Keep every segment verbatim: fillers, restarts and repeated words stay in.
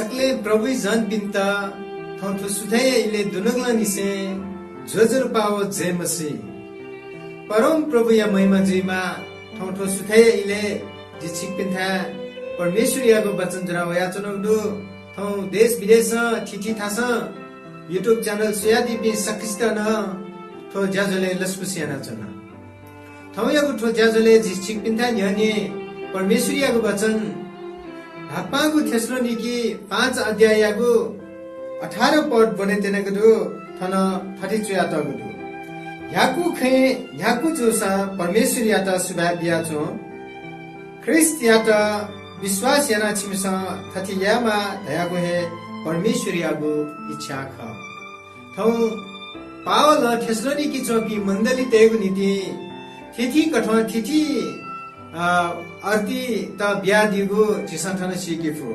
सकलें प्रभुइ जनपिन्त थौं थ्व सुथय्‌या इलय् दुनुगलंनिसें ज्वजलपा व जय मसीह। परमप्रभुया महिमा जुइमा। थौं थ्व सुथय्‌या इलय् जि छिकपिन्थाय् परमेश्वरयागु वचन ज्वना वयाच्वनागु दु। थौं देश विदेशं, थीथी थासं YouTube channel स्वयादीपिं सकसित नं थ्व ज्याझ्वलय् लसकुस यानाच्वना। थौंयागु थ्व ज्याझ्वलय् झी छिकपिन्थाय् न्ह्यःने परमेश्वरयागु वचन न्हापांगु थेसलोनिकी पाँच अध्याययागु अठार पद ब्वने त्यनागु दु। थन थथे च्वयातःगु दु, न्ह्यागु खँय् न्ह्यागु जूसां परमेश्वरयात सुभाय् बियाच्वँ। ख्रीष्टयात विश्वास यानाः छिमिसं थथे यायेमाः धयागु हे परमेश्वरयागु इच्छा खः। थौं पावलं थेसलोनिकी च्वंपिं मण्डलीतय्‌गु निंतिं थीथी कथं थीथी, अ, अर्तीत बियादीगु झीसं थन सीके फु।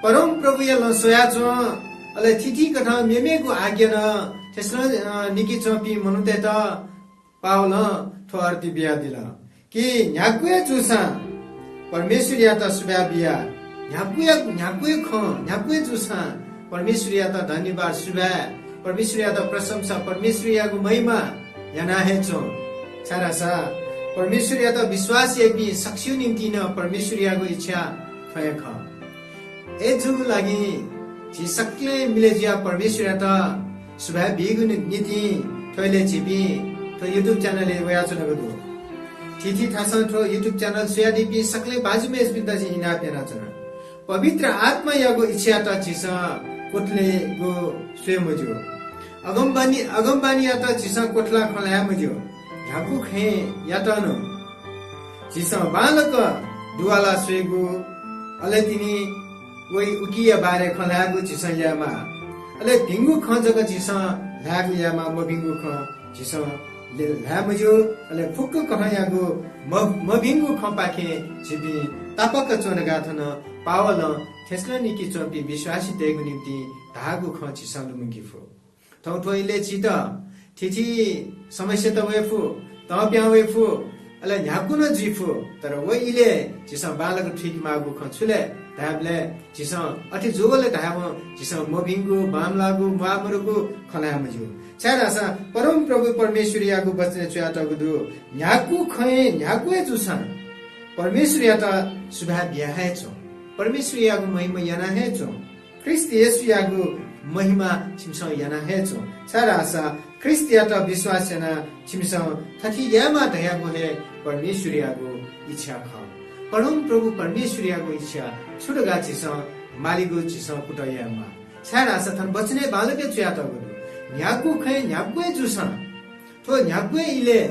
परमप्रभुया लँ स्वयाच्वँ, अले थीथी कथं मेमेगु आज्ञा नं थेसलोनिकी च्वंपिं मनूतय्‌त पावलं थ्व अर्ती बियादिल कि न्ह्यागु हे जूसां परमेश्वरयात सुभाय् बिया। न्ह्यागु हे, न्ह्यागु हे खँ, न्ह्यागु हे जूसां परमेश्वरयात धन्यवाद, सुभाय्, परमेश्वरयात प्रशंसा, परमेश्वरयागु महिमा याना हे च्वँ। छाय्‌धाःसा परमेश्वरयात विश्वास याइपिं सकसिया निंतिं नं परमेश्वरयागु इच्छा थ्व हे खः। अय्‌जूगुलिं झी सकलें मिलय् जुयाः परमेश्वरयात सुभाय् बीगु नि-, निंतिं थ्व इलय् झीपिं थ्व YouTube channel-य् वयाच्वनागु दु। थीथी थासं थ्व YouTube channel स्वयादीपिं सकलें भाजु मय्‌जुपिन्त जिं इनाप यानाच्वना। पवित्र आत्मायागु इच्छायात झीसं क्वथलेगु स्वये मज्यू। अगमवाणी, अगमवाणीयात झीसं क्वथलाः खँ ल्हाये मज्यू। न्ह्यागु खँयात नं झीसं बांलाक दुवालाः स्वयेगु, अले तिनि वइ उकिया बारे खँ ल्हायेगु झीसं यायेमाः। अले भिंगु खँ जक झीसं ल्हायेगु यायेमाः, मभिंगु खँ झीसं ले-, ल्हाये मज्यू। अले फुक्क कथंयागु म-, मभिंगु खँपाखें झीपिं तापाक च्वँ धकाः थन पावलं थेसलोनिकी च्वंपिं विश्वासीतय्‌गु निंतिं धाःगु खँ झीसं लुमंके फु। थौं थ्व इलय् झीत थीथी समस्यात वये फु, तंप्यां वये फु, अले न्ह्यागु नं जुइ फु, तर व इलय् झीसं बांलाक थुइके माःगु खँ छु लय् धायेबलय् झीसं अथे जूबलय् धायेवं झीसं मभिंगु, बांमलाःगु, म्वाःमदुगु खँ ल्हाये मज्यू। छाय्‌धाःसा परमप्रभु परमेश्वरयागु वचनय् च्वयातःगु दु, न्ह्यागु खँय् न्ह्यागु हे जूसां परमेश्वरयात सुभाय् बिया हे च्वँ, परमेश्वरयागु महिमा याना हे च्वँ। ख्रीष्ट येशूयागु महिमा छिमिसं याना हे च्वँ, छाय्‌धाःसा ख्रीष्टयात विश्वास यानाः छिमिसं थथे यायेमाः धयागु हे परमेश्वरयागु इच्छा खः। परमप्रभु परमेश्वरयागु इच्छा छु धकाः झीसं मालेगु झीसं कुतः यायेमाः, छाय्‌धाःसा थन वचनय् बांलाक च्वयातःगु दु, न्ह्यागु खँय् न्ह्यागु हे जूसां थ्व न्ह्यागु हे इलय्,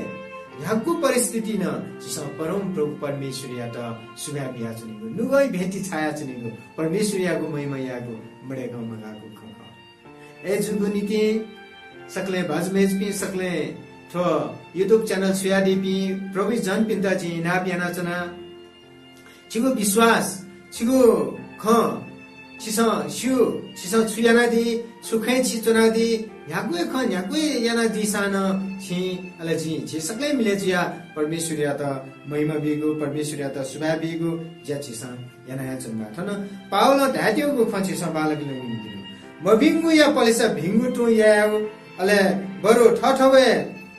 न्ह्यागु परिस्थितिइ नं झीसं परमप्रभु परमेश्वरयात सुभाय् बियाच्वनेगु, नुगः भेटी छायाच्वनेगु, परमेश्वरयागु महिमा यायेगु मदय्‌कं मगाःगु खँ खः। अय्‌जूगु निंतिं सकलें भाजु मय्‌जुपिं, सकलें थ्व YouTube channel स्वयादीपिं प्रभुइ जनपिन्त जिं इनाप यानाच्वना। छिगु विश्वास, छिगु खँ, छिसं स्यू, छिसं छु यानादी, छु खँय् छि च्वनादी, न्ह्यागु हे खँ न्ह्यागु हे यानादीसां नं छिं, अले जिं, झी सकलें मिलय् जुयाः परमेश्वरयात महिमा बीगु, परमेश्वरयात सुभाय् बीगु ज्या झीसं याना हे च्वनेमाः। थन पावलं धायेत्यंगु खँ झीसं बांलाक ल्यंगु निंतिं मभिंगुया पलेसा भिंगु तुं यायेगु, अले बरु थःथवय्,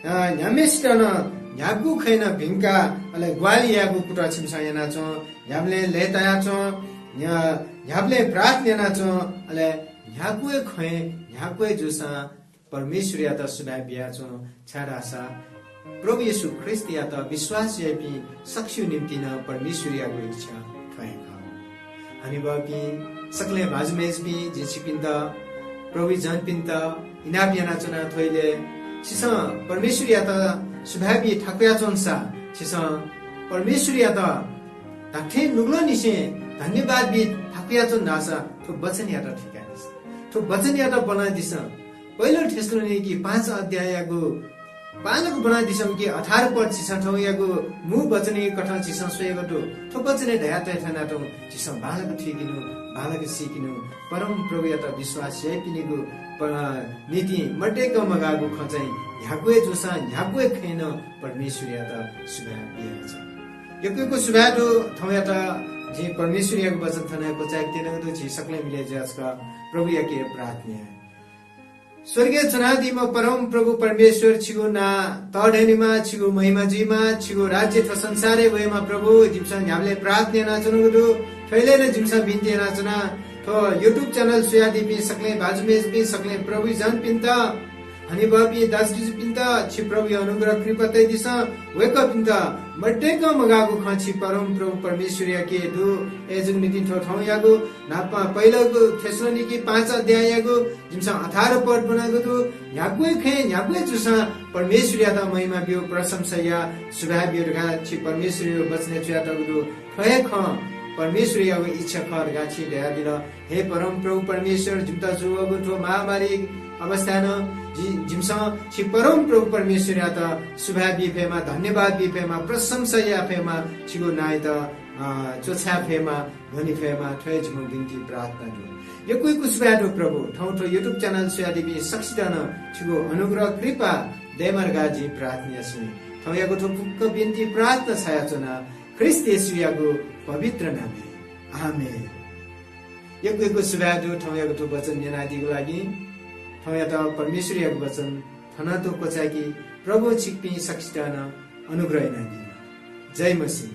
अ, न्ह्याम्हसित नं न्ह्यागु खँय् नं भिंकाः, अले ग्वाहालि यायेगु कुतः छिमिसं यानाच्वँ। न्ह्याबलें लय्तायाच्वँ, न्ह्या-, न्ह्याबलें प्रार्थना यानाच्वँ, अले न्ह्यागु हे खँय् न्ह्यागु हे जूसां परमेश्वरयात सुभाय् बियाच्वँ, छाय्‌धाःसा प्रभु येशू ख्रीष्टयात विश्वास याइपिं सकसिया निंतिं नं परमेश्वरयागु इच्छा थ्व हे खः। हनेबहःपिं सकलें भाजु मय्‌जुपिं, जिं छिकपिन्त, प्रभुइ जनपिन्त इनाप यानाच्वना। थ्व इलय् छिसं परमेश्वरयात सुभाय् बी थाकुयाच्वंसा, छिसं परमेश्वरयात धात्थें नुगलंनिसें धन्यवाद बी थाकुयाच्वन धाःसा थ्व वचनयात थुइकादिसँ। थ्व वचनयात ब्वनादिसँ। पहिलो थेसलोनिकी पाँच अध्याययागु बांलाक ब्वनादिसँ, उकी अठार पद झीसं थौंयागु मू वचनया कथं झीसं स्वयागु दु। थ्व वचनय् धयातये थनातुं झीसं बांलाक थुइकेनु, बांलाक सीकेनु, परमप्रभुयात विश्वास याइपिनिगु प-, निंतिं मदय्‌कं मगाःगु खँ चाहिँ न्ह्यागु हे जूसां न्ह्यागु हे खँय् नं परमेश्वरयात सुभाय् बियाच्वँ। यक्व यक्व सुभाय् दु थौंयात जिं परमेश्वरयागु वचन थन क्वचाय्के त्यनागु दु, झी सकलें मिले जुयाः छकः प्रभुयाके प्रार्थना याये। स्वर्गय् च्वनादीम्ह परमप्रभु परमेश्वर, छिगु नां तःधंनिमा, छिगु महिमा जुइमा, छिगु राज्य थ्व संसारय् वयेमा प्रभु। जिमिसं न्ह्याबलें प्रार्थना यानाच्वनागु दु। थ्व इलय् नं जिमिसं बिन्ति यानाच्वना, थ्व YouTube channel स्वयादीपिं सकलें भाजु मय्जुपिं, सकलें प्रभुया जनपिन्त, हनेबहःपिं दाजुकिजापिन्त छि प्रभुया अनुग्रह कृपा तयादिसँ। वय्कःपिन्त मदय्कं मगाःगु खँ छि परमप्रभु परमेश्वरयाके दु। अय्जूगु निंतिं थ्व थौंयागु न्हापां पहिलागु थेसलोनिकी पाँच अध्याययागु जिमिसं अठार पद ब्वनागु दु। न्ह्यागु हे खँय् न्ह्यागु हे जूसां परमेश्वरयात महिमा ब्यु, प्रशंसा या, सुभाय् ब्यु धकाः छि परमेश्वरयागु वचनय् च्वयातःगु दु। थ्व हे खँ परमेश्वरयागु इच्छा खः धकाः छिं धयादिल। हे परमप्रभु परमेश्वर, जिमित जूवःगु थ्व महामारी अवस्थाय् नं जि-, जिमिसं छि परमप्रभु परमेश्वरयात सुभाय् बी फयेमा, धन्यवाद बी फयेमा, प्रशंसा याये फयेमा, छिगु नांयात, अ, च्वछाये फयेमा, न्ह्यःने फयेमा, थ्व हे जिमिगु बिन्ति प्रार्थना दु। यक्व यक्व सुभाय् दु प्रभु, थौं थ्व YouTube channel स्वयादीपिं सकसितं नं छिगु अनुग्रह कृपा दयेमा धकाः जिं प्रार्थना यासें थौंयागु थ्व फुक्क बिन्ति प्रार्थना छायाच्वना ख्रीष्ट येशूयागु पवित्र नामय्। आमेन। यक्व यक्व सुभाय् दु थौंयागु थ्व वचन न्यनादीगु लागि। थौंयात परमेश्वरयागु वचन थन तुं क्वचाय्के। प्रभुं छिकपिं सकसितं नं अनुग्रह यानादीमा। जय मसीह।